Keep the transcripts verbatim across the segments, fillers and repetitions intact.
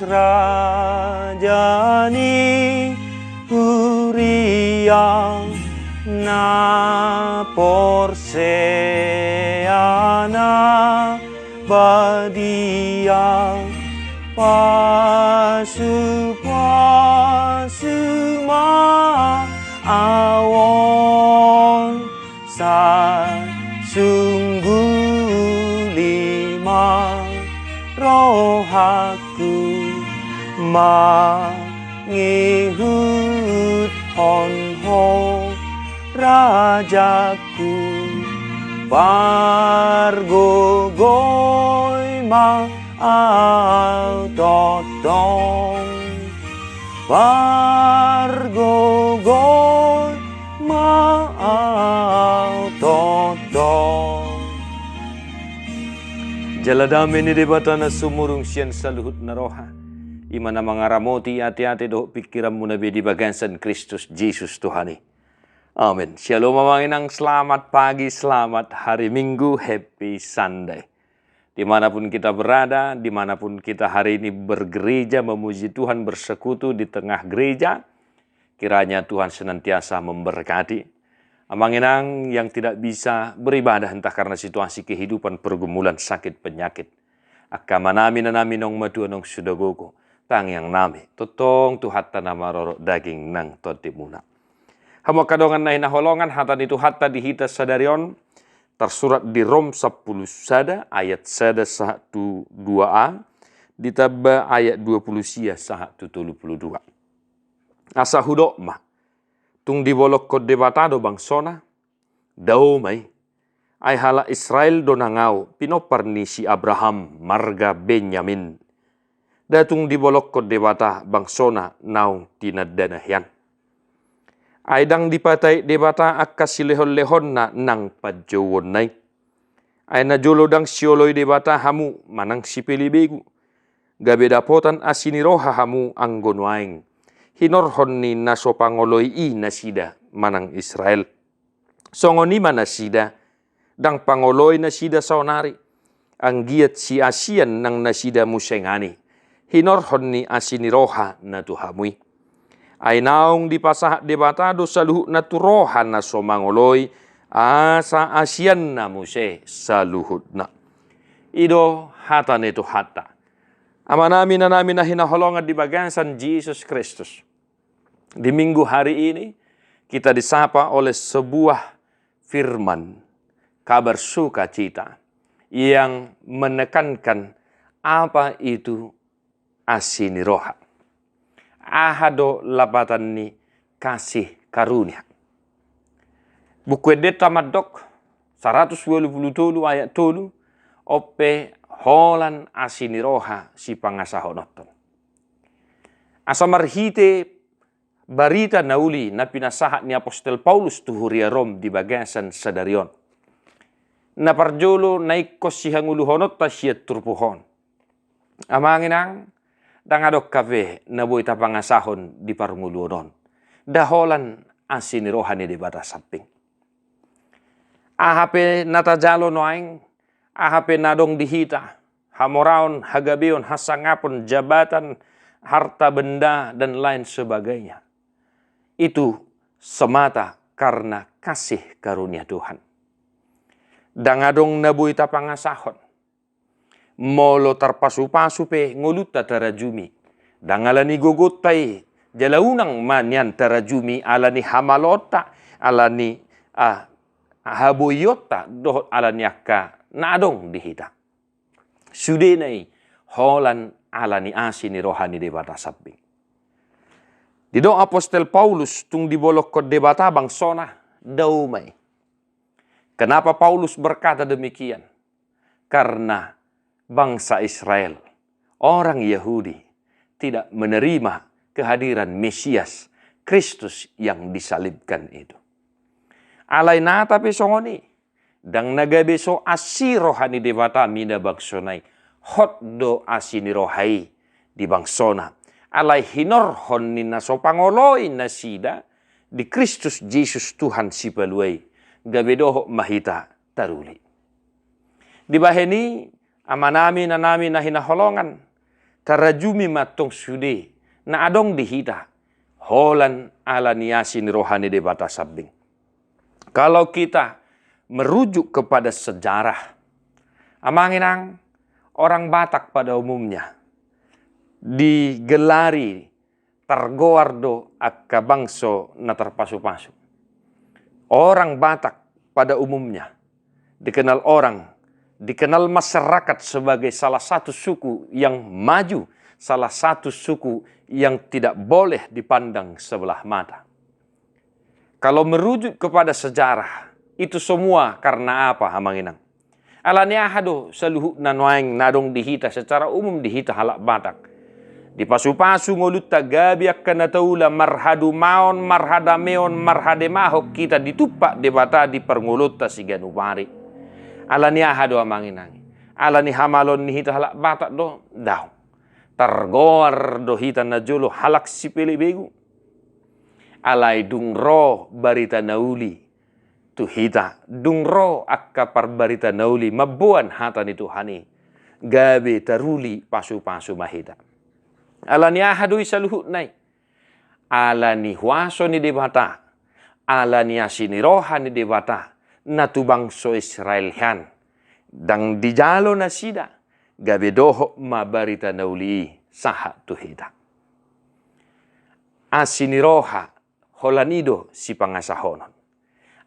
Raja ni huria na porsea na badia, pasu-pasu ma au on. Sasungguhna ma rohangku mangihuthon Ho, Rajaku, pargogoi ma au tongtong. Pargogoi ma au tongtong. Jala dame ni Debata na sumurung sian saluhut na roha, i ma na mangaramoti ateate dohot pingkiranmuna be di bagasan Kristus Jesus Tuhan i. Amen. Syalom amang inang, selamat pagi, selamat hari Minggu, happy Sunday. Dimanapun kita berada, dimanapun kita hari ini bergereja, memuji Tuhan, bersekutu di tengah gereja, kiranya Tuhan senantiasa memberkati. Amang inang yang tidak bisa beribadah entah karena situasi kehidupan, pergumulan, sakit, penyakit, angka amanami, inanami naung matua, naung suda gogo, tangiangnami, tongtong Tuhanta na marorot daging nang tondimuna. Hamu angka dongan na hinaholongan, hata ni Tuhanta di hita sadari on tarsurat di Rom sampulu sada ayat sada sahat tu dua a, ditamba ayat dua pulu sia sahat tu tolu pulu dua. Asa hudok ma, tung dibolongkon Debata do bangsona? Dao ma i. Ai halak Israel do nang ahu, pinompar ni si Abraham, marga Benyamin. Nda tung dibolongkon Debata bangsona naung tinandana hian? Ai ndang dipataek Debata angka silehonlehonna nang panjouonna i? Ai najolo ndang sioloi Debata hamu manang sipelebegu, gabe dapotan asi ni roha hamu anggo nuaeng hinorhon ni na so pangoloi i nasida manang Israel. Songon i ma nasida, ndang pangoloi nasida saonari, anggiat siasian nang nasida muse nangani, hinorhon ni asi ni roha na tu hamu i. Ai naung dipasahat Debata do saluhutna tu roha na so mangoloi, asa asianna muse saluhutna. I do hata ni Tuhanta. Amanami, inanami na hinaholongan di bagasan Jesus Kristus. Di minggu hari ini, kita disapa oleh sebuah firman, kabar sukacita, yang menekankan apa itu asi ni roha. Aha do lapatan ni kasih karunia? Buku Endenta mandok, saratus ualu pulu tolu ayat tolu, on pe holan asi ni roha sipangasahononton. Asa marhite barita na uli na pinasahat ni apostel Paulus tu huria Rom di bagasan sadari on. Na parjolo na ingkon sihangoluhononta sian turpuk on. Amang inang, ndang adong hape na boi tapangasahon di parngoluon on, nda holan asi ni roha ni Debata samping. Aha pe na tajalo nuaeng, aha pe na adong di hita, hamoraon, hagabeon, hasangapon, jabatan, harta benda, dan lain sebagainya, itu semata karena kasih karunia Tuhan. Ndang adong na boi tapangasahon. Molo tarpasupasu pe ngolunta tarajumi, ndang ala ni gogonta i, jala unang ma nian tarajumi ala ni hamaloonta, ala ni, ah, haboionta, dohot ala ni angka na adong di hita. Sudena i holan ala ni asi ni roha ni Debata samping. Didok apostel Paulus, tung dibolongkon Debata bangsona, dao ma i. Kenapa Paulus berkata demikian? Karena bangsa Israel, orang Yahudi, tidak menerima kehadiran Mesias, Kristus yang disalibkan itu. Alai nata pe songon i, ndang na gabe so asi roha ni Debata mida bangsona i, hot do asi ni roha i di bangsona. Alai hinorhon ni na so pangoloi nasida di Kristus Jesus Tuhan Sipalua i, gabe dohot ma hita taruli. Dibahen i, amanami, inanami na hinaholongan, tarajumi ma tong sude na adong di hita, holan ala ni asi ni roha ni Debata sambing. Kalau kita merujuk kepada sejarah, amang inang, orang Batak pada umumnya digelari, targoar do angka bangso na tarpasupasu. Orang Batak pada umumnya dikenal orang, dikenal masyarakat sebagai salah satu suku yang maju, salah satu suku yang tidak boleh dipandang sebelah mata. Kalau merujuk kepada sejarah, itu semua karena apa, amang inang? Ala ni aha do saluhutna nuaeng na adong di hita secara umum di hita halak Batak? Dipasupasu ngolunta gabe angka na taula, marhadumaon, marhadameon, marhademahon hita ditumpak Debata di parngoluonta siganup ari. Ala ni aha do, amang inang? Ala ni hamaloon ni hita halak Batak do? Daong. Targoar do hita najolo halak sipelebegu. Alai dung ro barita na uli tu hita, dung ro angka parbarita na uli mamboan hata ni Tuhan i, gabe taruli pasupasu ma hita. Ala ni aha do i saluhutna i? Ala ni huaso ni Debata, ala ni asi ni roha ni Debata na tu bangso Israel hian. Ndang dijalo nasida, gabe dohot ma barita na uli i sahat tu hita. Asi ni roha, holan i do sipangasahonon.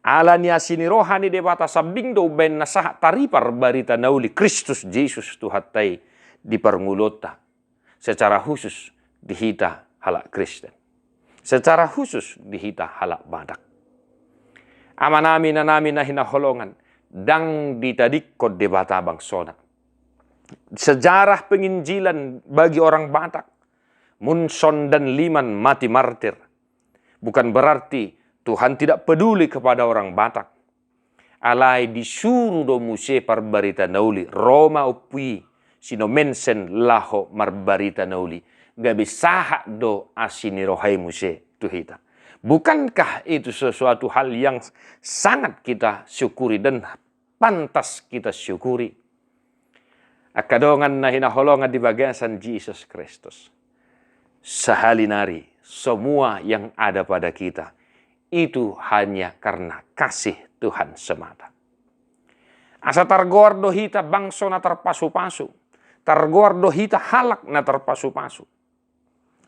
Ala ni asi ni roha ni Debata sambing do umbahen na sahat taripar barita na uli Kristus Jesus Tuhanta i di parngoluonta, secara khusus di hita halak Kristen, secara khusus di hita halak Batak. Amanami, inanami na hinaholongan, ndang ditadingkon Debata bangsona. Sejarah penginjilan bagi orang Batak, Munson dan Liman mati martir, bukan berarti Tuhan tidak peduli kepada orang Batak. Alai disuru do muse parbarita na uli, ro ma Ompu i si Nommensen laho marbarita na uli, gabe sahat do asi ni roha i muse tu hita. Bukankah itu sesuatu hal yang sangat kita syukuri dan pantas kita syukuri? Angka dongan na hinaholongan di bagasan Jesus Kristus, sahali nari semua yang ada pada kita itu hanya karena kasih Tuhan semata. Asa targoar do hita bangso na tarpasupasu, targoar do hita halak na tarpasupasu.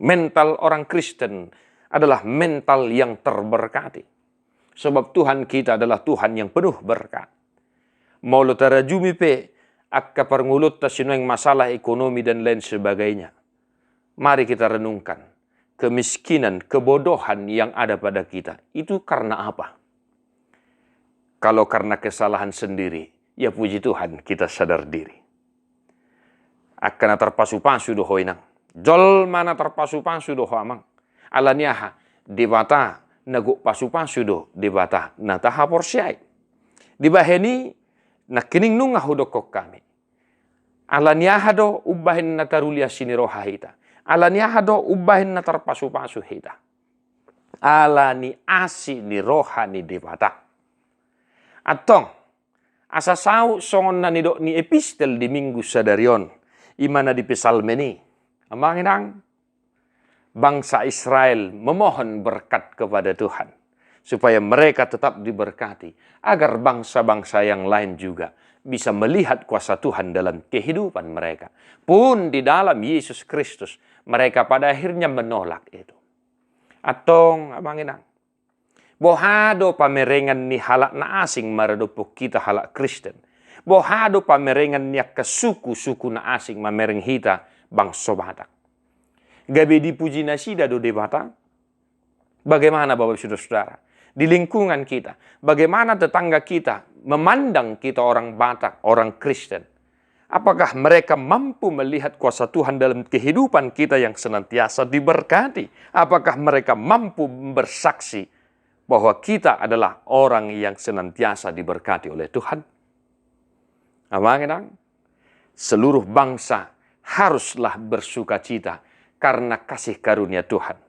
Mental orang Kristen adalah mental yang terberkati. Sebab Tuhan kita adalah Tuhan yang penuh berkat. Molo tarajumi pe angka parngoluonta sinuaeng, masalah ekonomi dan lain sebagainya, mari kita renungkan kemiskinan, kebodohan yang ada pada kita itu karena apa? Kalau karena kesalahan sendiri, ya puji Tuhan, kita sadar diri. Angka na tarpasupasu do ho, inang. Jolma na tarpasupasu do ho, amang. Ala ni aha? Debata na gok pasupasu do Debata na tahaporseai. Dibahen i, nangkining nunga hudokkon hami, ala ni aha do umbahen na taruli asi ni roha hita? Ala ni aha do umbahen na tarpasupasu hita? Ala ni asi ni roha ni Debata. Antong, asa saut songon na nidok ni epistel di Minggu sadari on, i ma na di Psalmen i, amang inang, bangsa Israel memohon berkat kepada Tuhan supaya mereka tetap diberkati, agar bangsa-bangsa yang lain juga bisa melihat kuasa Tuhan dalam kehidupan mereka. Pun di dalam Yesus Kristus, mereka pada akhirnya menolak itu. Antong, amang inang, boha do pamerengan ni halak na asing maradophon hita halak Kristen? Boha do pamerengan ni angka suku-suku na asing mamereng hita bangso Batak? Gabe dipuji nasida do Debata? Bagaimana, Bapak, Saudara-saudara, di lingkungan kita? Bagaimana tetangga kita memandang kita orang Batak, orang Kristen? Apakah mereka mampu melihat kuasa Tuhan dalam kehidupan kita yang senantiasa diberkati? Apakah mereka mampu bersaksi bahwa kita adalah orang yang senantiasa diberkati oleh Tuhan? Amang inang, seluruh bangsa haruslah bersukacita karena kasih karunia Tuhan.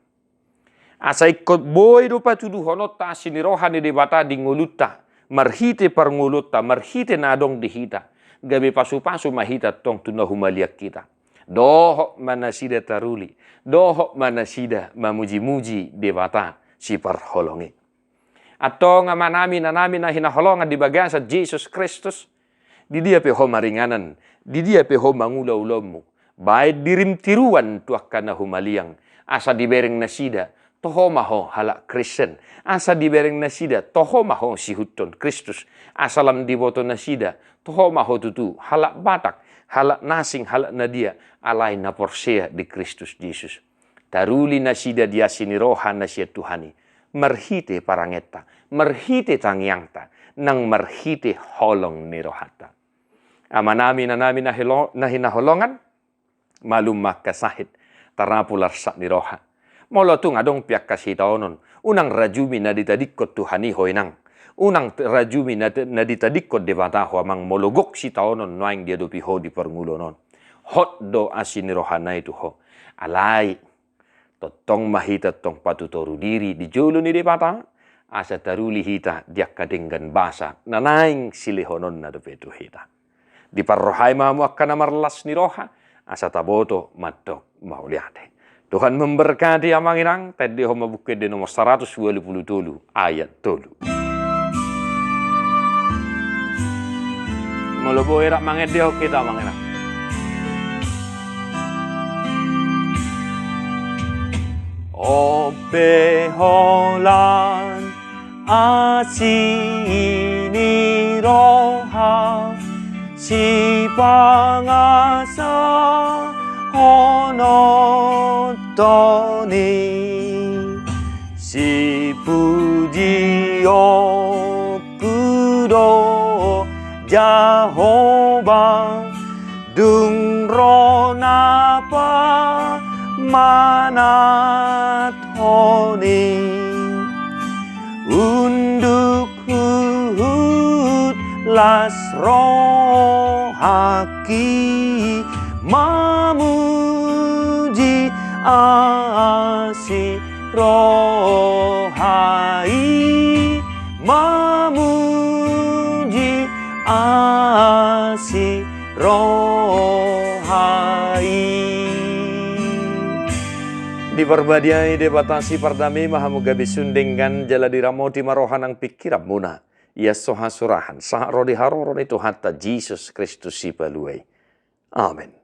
Asa ingkon boi do patuduhononta asi ni roha ni Debata di ngolunta, marhite parngoluonta, marhite na adong di hita, gabe pasupasu ma hita tong tu na humaliang hita. Dohot ma nasida taruli, dohot ma nasida mamuji-muji Debata siparholong i. Antong amanami, inanami na hinaholongan di bagasan Jesus Kristus, di dia pe ho maringanan, di dia pe ho mangula ulaonmu, baen dirim tiruan tu angka na humaliang, asa dibereng nasida, toho ma ho halak Kristen, asa dibereng nasida, toho ma ho sihuthon Kristus, asa lam diboto nasida, toho ma ho tutu halak Batak, halak na asing, halak na dia, alai na porsea di Kristus Jesus. Taruli nasida di asi ni roha na sian Tuhan i, marhite parangenta, marhite tangiangta, nang marhite holong ni rohanta. Amanami, inanami na hilo-, na hinaholongan, malum ma angka sahit, tarapu larsak ni roha. Molo tung adong pe angka sitaonon, unang rajumi na ditadingkon Tuhan i ho inang. Unang t-, rajumi na t-, na ditadingkon Debata ho amang, molo gok sitaonon naeng diadopi ho di parngoluon on. Hot do asi ni rohana i tu ho. Alai, tongtong ma hita tong patutoru diri di jolo ni Debata, asa taruli hita di angka denggan basa na naeng silehononna dope tu hita. Diparrohai ma hamu angka na marlas ni roha, asa taboto mandok mauliate. Tuhan memberkati amang inang, taendehon ma Buku Ende nomor saratus ualu pulu tolu ayat tolu. Molo boi rap mangendehon hita amang inang. On pe holan asi ni roha, sipangasahononton i, sipujionku do Jahowa, dung ro na pamanat hon i. Unduk huhut las rohangki mamuji asi roha i, mamuji asi roha i. Diparbadiai Debata sipardame ma hamu gabe sun denggan jala diramoti ma roha nang pingkiranmuna. Ia so hasurahan sahat ro di haroro ni Tuhanta Jesus Kristus Sipalua i. Amen.